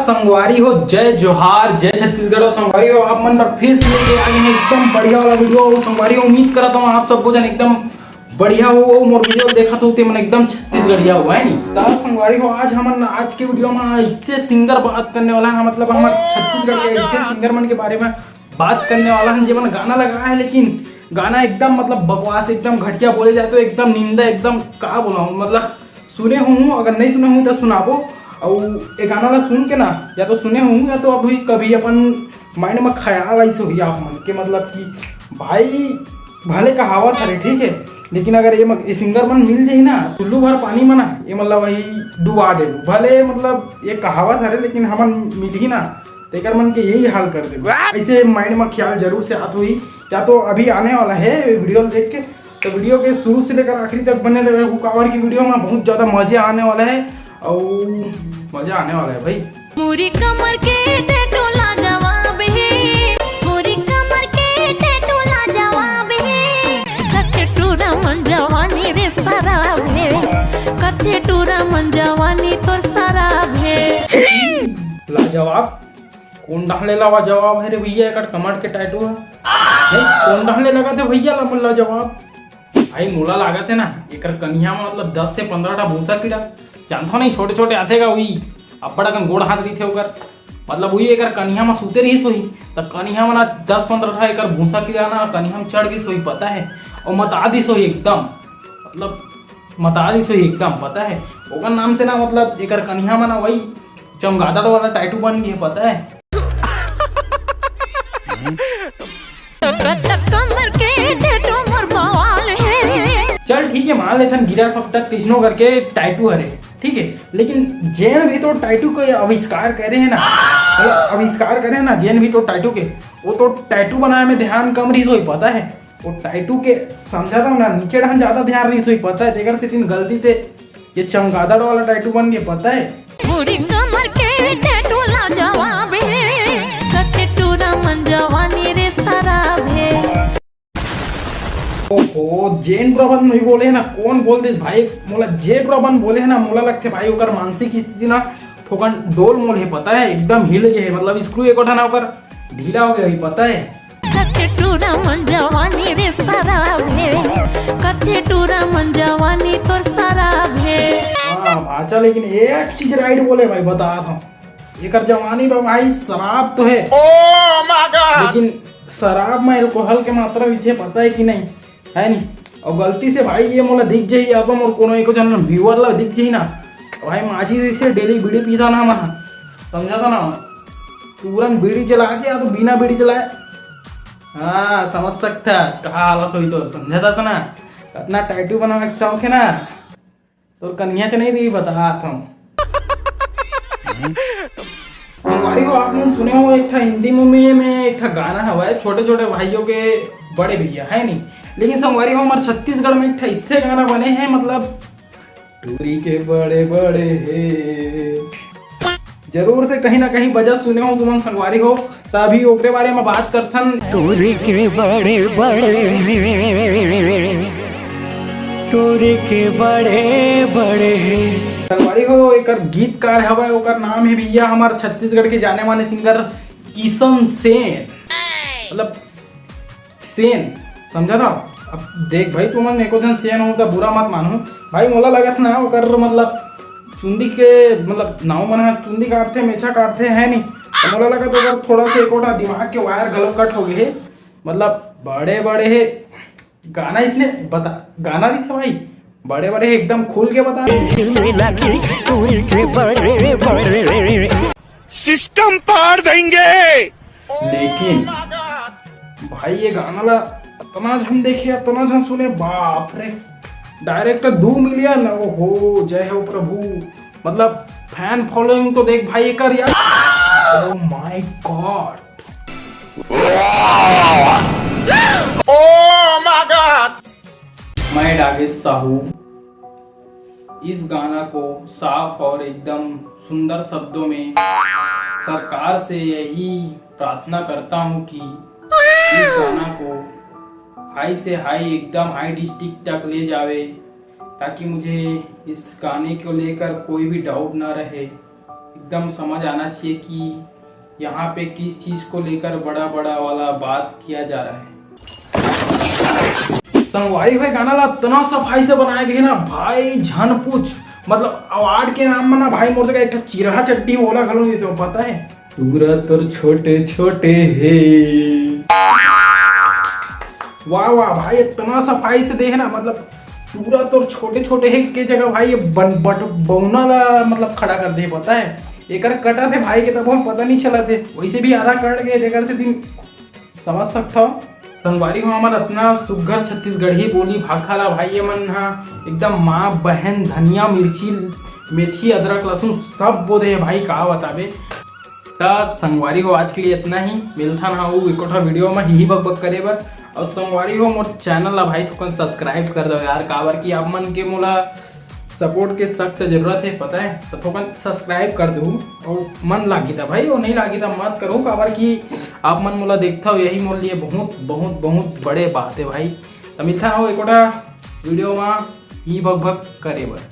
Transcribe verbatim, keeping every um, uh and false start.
संगवारी हो, जय जोहार, जय छत्तीसगढ़। और संगवारी हो, आप मन बर फिर से लेके आ गे हन एकदम बढ़िया वाला वीडियो। और संगवारी हो, उम्मीद करत हूँ आप सब जन एकदम बढ़िया हो, मोर वीडियो देखत हो ते मन एकदम छत्तीसगढ़िया हो, है नी? त संगवारी हो, आज हमन, आज के वीडियो में ऐसे सिंगर बात करने वाला है, मतलब हमर छत्तीसगढ़ के ऐसे सिंगर मन के बारे में बात करने वाला है, जेमन गाना लगाए है, लेकिन गाना एकदम, मतलब बकवास, एकदम घटिया, बोले जाए तो एकदम निंदा, एकदम का बोला हूँ, मतलब सुने हूँ, अगर नहीं सुने हूँ तो सुनाबो। और ये गाना ला सुन के ना, या तो सुने हूँ या तो अभी कभी अपन माइंड में ख्याल आइस होही आप मन के, मतलब कि भाई भले कहावत हरे, ठीक है, लेकिन अगर ये, मग, ये सिंगर मन मिल जाही ना टुल्लू भर पानी में ना, ये मतलब वही डुबा देबो। भले मतलब ये कहावत हरे, लेकिन हमन मिलही ना, तेकर मन के यही हाल कर देबो। ऐसे माइंड में ख्याल जरूर से आत होही। या तो अभी आने वाला है वीडियो देख के, तो वीडियो के शुरू से लेकर आखिरी तक बने रहे, काबर की वीडियो में बहुत ज्यादा मजे आने वाला है और मजा आने वाला है भाई। मोरी कमर के टैटू लाजवाब हे, मोरी कमर के टैटू लाजवाब हे। कच्चे टूरा मन जवानी रे शराब हे, कच्चे टूरा मन जवानी तोर शराब हे। लाजवाब? कोन डहले लाजवाब है रे भैया, एकर कमर के टैटू है? नहीं, कोन डहले लगा थे भैया ला, लाजवाब? भाई मोला लागत है ना, एकर कनिहा में मतलब दस से पंद्रह ठा भूसा कीड़ा, जानथो नहीं, छोटे छोटे आथे गा, वही अब्बड़ अकन गोड़ हाथ रहिथे ओकर, मतलब वही एकर कनिहा में सूते रहिस होही, त कनिहा में ना दस पंद्रह ठा एकर भूसा कीड़ा ना कनिहा में चढ़ गिस होही, पता है, और मता दिस होही एकदम, मतलब मता दिस होही एकदम, पता है, ओकर नाम से ना मतलब एकर कनिहा में ना वही चमगादड़ वाला टैटू बन गए, पता है। कमर के टैटू मोर बवाल हे। चल ठीक है, मान लेथन गिरा पकटत कइसनो करके टैटू हरे, ठीक है, लेकिन जेन भी तो टैटू के आविष्कार करे है ना, मतलब आविष्कार करे है ना जेन भी तो टैटू के, वो तो टैटू बनाए में ध्यान कम रहिस होही, पता है। वो टैटू के समझा था ना, नीचे डहन ज्यादा ध्यान रहिस होही, पता है, तेकर से तीन गलती से ये चमगादड़ वाला टैटू बन गए, पता है। पूरी कमर के टैटू लाजवाब हे, कच्चे टूरा मन जवानी रे शराब हे। ओहो, जेन रॉबन नहीं बोले है ना, कोन बोल दिस भाई, मोला जेन रॉबन बोले है ना, मोला लगथे भाई ओकर मानसिक स्थिति ना थोकन डोल मोल है, पता है, एकदम हिल गए है, मतलब स्क्रू एक ठा ना ओकर ढीला हो गया है, पता है। कच्चे टूरा मन जवानी रे शराब हे, कच्चे टूरा मन जवानी तोर शराब हे। हाँ भाचा, लेकिन एक चीज राइट बोले भाई, बता था, एकर जवानी बा भाई, शराब तो है, लेकिन शराब में अल्कोहल के मात्रा भी थे, पता है कि नहीं, है नहीं? और गलती से भाई ये मोला दिख जाही या तो मोर कोनो एको जन व्यूअर ला दिख जाही ना, तो भाई माचिस से डेली बीड़ी पीता ना मैं, समझा था ना, तुरंत बीड़ी जला के या तो बिना बीड़ी जलाए, हाँ समझ सकता है का हालत होही, तो समझा था ना, इतना टैटू बनाने का शौक है ना, तोर कनिया च नहीं रही, बता था। संगवारी हो, आप मन सुने हो एक ठा हिंदी मूवी में एक ठा गाना हवय, छोटे छोटे भाइयों के बड़े भैया, है नहीं? लेकिन संगवारी हो, हमारे छत्तीसगढ़ में एक ठा इससे गाना बने हैं, मतलब टूरी के बड़े बड़े हे। जरूर से कहीं ना कहीं बजत सुने हो तुमन संगवारी हो, त अभी ओकरे बारे में बात करथन। टूरी के बड़े बड़े, टूरी के बड़े बड़े। संगवारी हो, एकर गीतकार हवय, ओकर नाम है भैया हमार छत्तीसगढ़ के जाने माने सिंगर किशन सेन, मतलब सेन, समझा था? अब देख भाई, तुमन एको झन सेन हो त बुरा मत मानो भाई, मोला लगत ना ओकर मतलब चुंदी के, मतलब नाव मन ह चुंदी काटथे, मेछा काटथे, है नहीं? त मोला लगत ओकर थोड़ा से एकोटा दिमाग के वायर घलो कट हो गए हे, मतलब बड़े बड़े हे गाना इसने बता, गाना दिखे भाई, बड़े बड़े एकदम खुल के बता। झिलमिला की टूरी के बड़े बड़े। सिस्टम पार देंगे। लेकिन भाई ये गाना ला इतना झन देखे, इतना झन सुने, बाप रे, डायरेक्ट दो मिलियन। ओहो, जय हो प्रभु, मतलब फैन फॉलोइंग तो देख भाई एकर यार। Oh my God। Oh my God। मैं डागेश साहू इस गाना को साफ और एकदम सुंदर शब्दों में सरकार से यही प्रार्थना करता हूँ कि इस गाना को हाई से हाई, एकदम हाई डिस्ट्रिक्ट तक ले जावे, ताकि मुझे इस गाने को लेकर कोई भी डाउट ना रहे। एकदम समझ आना चाहिए कि यहाँ पे किस चीज को लेकर बड़ा बड़ा वाला बात किया जा रहा है। संगवारी हो, गाना ला इतना सफाई से बनाए गए ना भाई, झन पूछ। मतलब अवार्ड के नाम में ना भाई, मोर जगह एक ठो चिरहा चड्डी ओला घलो देते हो, पता है? टूरा तोर छोटे छोटे हे। वाह वाह भाई, इतना सफाई से देखे ना, मतलब टूरा तोर छोटे छोटे हे के जगह भाई ये बन बट बौना ला मतलब खड़ा कर दे, पता है? एकर कटा थे भाई के तब पता नहीं चला थे, वैसे भी आधा कट गए, एकर से दिन समझ सकता हो। संगवारी हो, हमर इतना सुग्घर छत्तीसगढ़ी बोली भाखा ला भाई ये मन हा एकदम माँ बहन धनिया मिर्ची मेथी अदरक लहसुन सब बोधे हे भाई, का बताबे। त संगवारी हो, आज के लिए इतना ही। मिलथन हा उ एको ठा वीडियो में ही बक बक करे बर। और संगवारी हो, मोर चैनल ला भाई थोकन सब्सक्राइब कर दो यार, काबर कि आप मन के मोला सपोर्ट के सख्त जरूरत है, पता है। तो थोकन सब्सक्राइब कर दो और मन लागी था भाई, और नहीं लागी था मत करो, काबर कि आप मन मोला देखता हो, यही मोर लिए बहुत बहुत बहुत बड़े बात है भाई। तो मिलथन हा उ एको ठा वीडियो में ही बक बक करे बर।